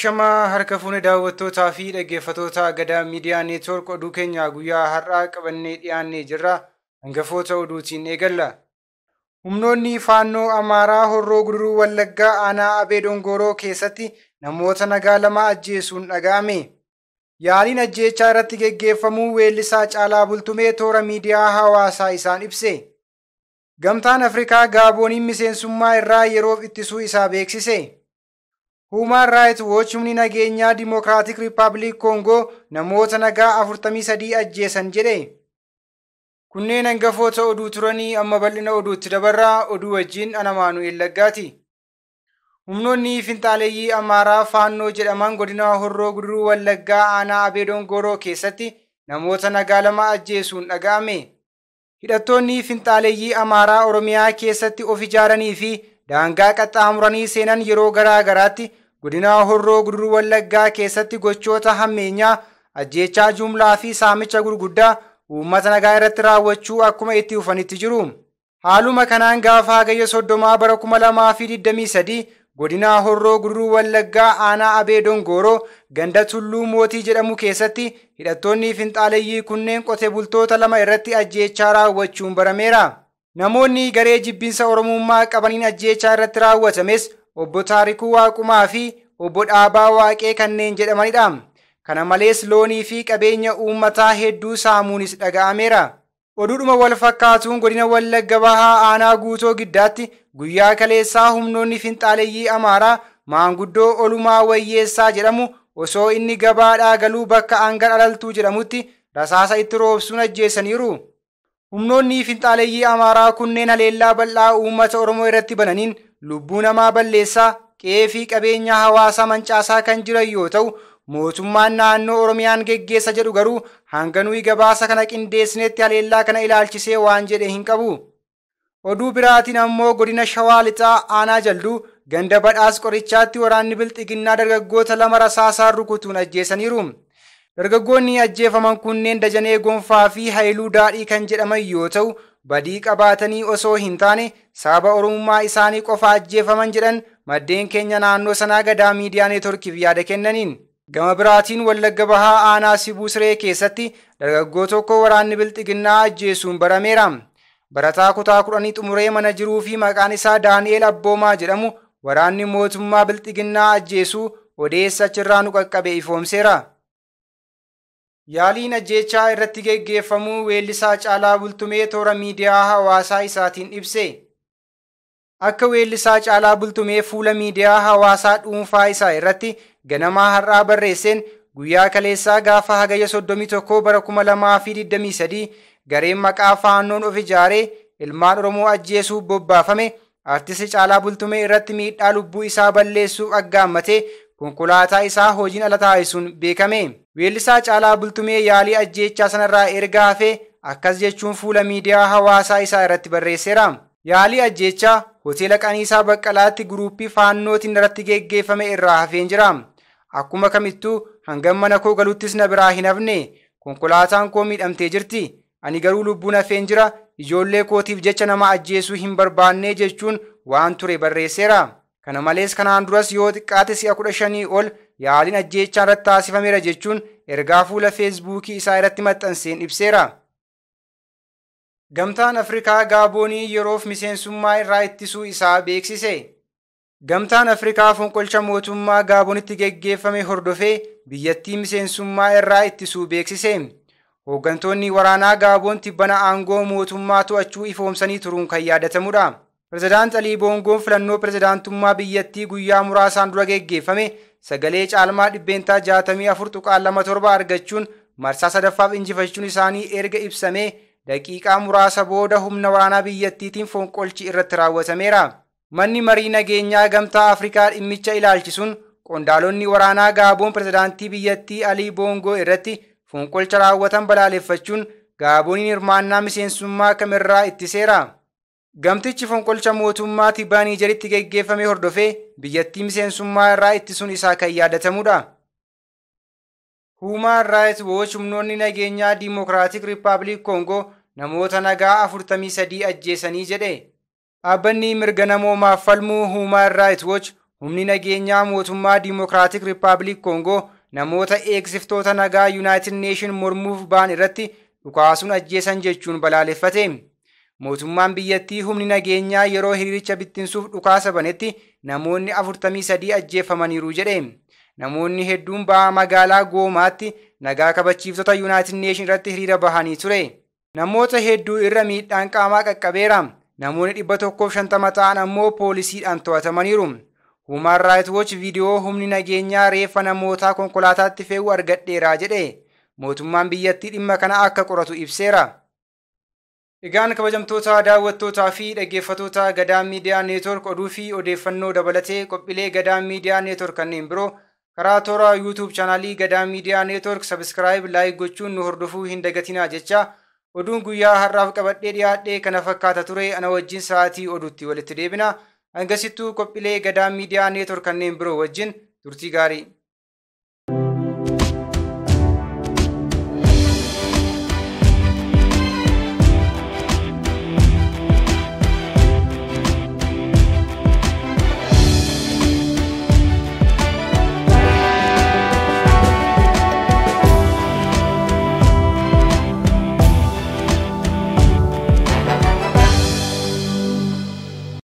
Ashamaa harka fuune daawwattootaa fi dhaggeeffattoota Gadaa Miidiyaa Neetwoork oduu keenya guyyaa har'aa qabannee dhiyaannee jirra. Hangafoota oduutiin eegalla. Humnoonni faannoo Amaaraa Horroo Guduruu Wallaggaa aanaa Abee Dongoroo keessatti namoota nagaa lama ajjeesuun dhaga'ame. Yaaliin ajjeechaa irratti geggeeffamuu weellisaa Caalaa Bultumee toora miidiyaa hawaasaa isaan ibse. Gamtaan Afrikaa Gaabooniin miseensummaa irraa yeroof ittisuu isaa beeksise. Human Rights Watch humni nageenyaa Dimokiraatik Rippaabilik Koongoo namoota nagaa 43 ajjeesan jedhe. Kunneen hangafoota oduu turanii amma bal'ina oduutti dabarraa oduu wajjin ana Maanu'eel Laggaati. Humnoonni finxaaleeyyii Amaaraa Faannoo jedhaman godina Horroo Guduruu Wallaggaa aanaa Abee Dongoroo keessatti namoota nagaa lama ajjeesuun dhaga'ame. Hidhattoonni finxaaleeyyii Amaaraa Oromiyaa keessatti of ijaaranii fi daangaa qaxxaamuranii seenan yeroo garaa garaatti godina Horroo Guduruu Wallaggaa keessatti gochoota hammeenyaa, ajjeechaa jumlaa fi saamicha gurguddaa uummata nagaa irratti raawwachuu akkuma itti fufanitti jiru. Haaluma kanaan gaafa Hagayya 30 bara 2023 godina Horroo Guduruu Wallaggaa aanaa Abee Dongoroo ganda Tulluu Mootii jedhamu keessatti hidhattoonni finxaaleeyyii kunneen qote bultoota lama irratti ajjeechaa raawwachuun barameera. Namoonni garee jibbinsa Oromummaa qabaniin ajjeechaa irratti raawwatames obbo Taarikuu Waaqumaa fi obbo Dhaabaa Waaqee kanneen jedhamanidha. Kana malees loonii fi qabeenya uummataa hedduu saamuunis dhaga'ameera. Oduudhuma wal fakkaatuun godina Wallagga Bahaa aanaa Guutoo Giddaatti guyyaa kaleessaa humnoonni finxaaleeyyii Amaaraa maanguddoo Olumaa Wayyeessaa jedhamu osoo inni gabaadhaa galuu bakka Angar Alaltuu jedhamutti rasaasa itti roobsuun ajjeesaniiru. Humnoonni finxaaleeyyii Amaaraa kunneen haleellaa bal'aa uummata Oromoo irratti bananiin lubbuu namaa balleessaa, qe'ee fi qabeenya hawaasaa mancaasaa kan jiran yoo ta'u, mootummaan naannoo Oromiyaan geggeessa jedhu garuu hanga nuyi gabaasa kana qindeessinetti haleellaa kana ilaalchisee waan jedhe hin qabu. Oduu biraatiin ammoo godina Shawaa Lixaa aanaa Jalduu ganda Badhaas Qorichaatti waraanni Bilxiginnaa dargaggoota lama rasaasaan rukutuun ajjeesaniiru. Dargaggoonni ajjeefaman kunneen Dajanee Gonfaa fi Haayiluu Daadhii kan jedhaman yoo ta'u, badii qabaatanii osoo hin taane sababa Oromummaa isaanii qofa ajjeefaman jedhan maddeen keenya naannoo sanaa Gadaa Miidiyaa Neetworkiif yaada kennaniin. Gama biraatiin Wallagga Bahaa aanaa Sibuu Siree keessatti dargaggoo tokko waraanni Bilxiginnaa ajjeesuun barameera. Barataa kutaa 10 xumuree mana jiruu fi maqaan isaa Daani'el Abboomaa jedhamu waraanni mootummaa Bilxiginnaa ajjeesuu odeessa achirraa nu qaqqabe ifoomseera. Yaaliin ajjeechaa irratti geggeeffamuu weellisaa Caalaa Bultumee toora miidiyaa hawaasaa isaatiin ibse. Akka weellisaa Caalaa Bultumee fuula miidiyaa hawaasaa dhuunfaa isaa irratti ganamaa har'aa barreesseen guyyaa kaleessaa gaafa Hagayya 31 bara 2023 gareen maqaa faannoon of ijaaree ilmaan Oromoo ajjeesuuf bobbaafame artisti Caalaa Bultumee irratti miidhaa lubbuu isaa balleessuuf aggaammatee konkolaataa isaa hojiin ala taasisuun beekame. Weellisaa Caalaa Bultumee yaalii ajjeechaa sanarraa erga hafee akkas jechuun fuula miidiyaa hawaasaa isaa irratti barreesseera. Yaalii ajjeechaa hoteela Qaniisaa Baqqalaatti guruuppii faannootiin irratti geggeeffame irraa hafeen jira. Akkuma kamittuu hangam mana koo galuttis na biraa hin hafne. Konkolaataan koo miidhamtee jirti. Ani garuu lubbuun hafeen jira. Ijoollee kootiif jecha nama ajjeesuu hin barbaanne jechuun waan ture barreesseera. Kana malees kanaan duras yoo xiqqaate si'a 15 ol yaaliin ajjeechaa irratti taasifameera jechuun ergaa fuula feesbuukii isaa irratti maxxanseen ibseera. Gamtaan Afrikaa Gaaboonii yeroof miseensummaa irraa ittisuu isaa beeksise. Gamtaan Afrikaa fonqolcha mootummaa Gaaboonitti geggeeffame hordofee biyyattii miseensummaa irraa ittisuu beeksise. Hooggantoonni waraanaa Gaaboon tibbana aangoo mootummaa to'achuu ifoomsanii turuun kan yaadatamudha. Pirezidaant Alii Boongoon filannoo pirezidaantummaa biyyattii guyyaa muraasaan dura geggeeffame sagalee caalmaa 64.27% argachuun marsaa sadaffaaf injifachuun isaanii erga ibsamee daqiiqaa muraasa booda humna waraanaa biyyattiitiin fonqolchi irratti raawwatameera. Manni marii nageenyaa Gamtaa Afrikaa dhimmicha ilaalchisuun qondaalonni waraanaa Gaaboon pirezidaantii biyyattii Alii Boongoo irratti fonqolcha raawwatan balaaleffachuun Gaabooniin hirmaannaa miseensummaa kamirraa ittiseera. Gamtichi fonqolcha mootummaa Tibbaa Niijeritti geggeeffame hordofee biyyattii miseensummaa irraa ittisuun isaa kan yaadatamudha. Human Rights Watch humnoonni nageenyaa Dimokiraatik Rippaabilik Koongoo namoota nagaa 43 ajjeesanii jedhe. Dhaabbanni mirga namoomaaf falmuu Human Rights Watch Humni nageenyaa mootummaa Diimokiraatik Rippaabilik Koongoo namoota eegsiftoota nagaa Yuunaayitid Neeshin mormuuf ba'an irratti dhukaasuun ajjeesan jechuun balaaleffate. Mootummaan biyyattii humni nageenyaa yeroo hiriiricha bittinsuuf dhukaasa banetti namoonni 43 ajjeefamaniiru jedhe. Namoonni hedduun ba'aa magaalaa Goomaatti nagaa kabachiiftota Yuunaayitid Neeshin irratti hiriira bahanii ture. Namoota hedduu irra miidhaan qaamaa qaqqabeera. Namoonni 150 ta'an ammoo poolisiidhaan to'atamaniiru. Human Rights Watch viidiyoo humni nageenyaa reeffa namootaa konkolaataatti fe'u argadheera jedhe. Mootummaan biyyattii dhimma kana akka qoratu ibseera. Egaan kabajamtoota daawwattootaa fi dhaggeeffattoota Gadaa Miidiyaa Neetwork, oduu fi odeeffannoo dabalatee qophiilee Gadaa Miidiyaa Neetwork kanneen biroo karaa toora YouTube chaanaalii Gadaa Miidiyaa Neetwork subscribe, like gochuun nu hordofuu hin dagatinaa jecha, oduun guyyaa har'aaf qabadhee dhiyaadhee kana fakkaata ture. Ana wajjin sa'aatii oduutti walitti deebina. Hangasittuu qophiilee Gadaa Miidiyaa Neetwork kanneen biroo wajjin turtii gaarii.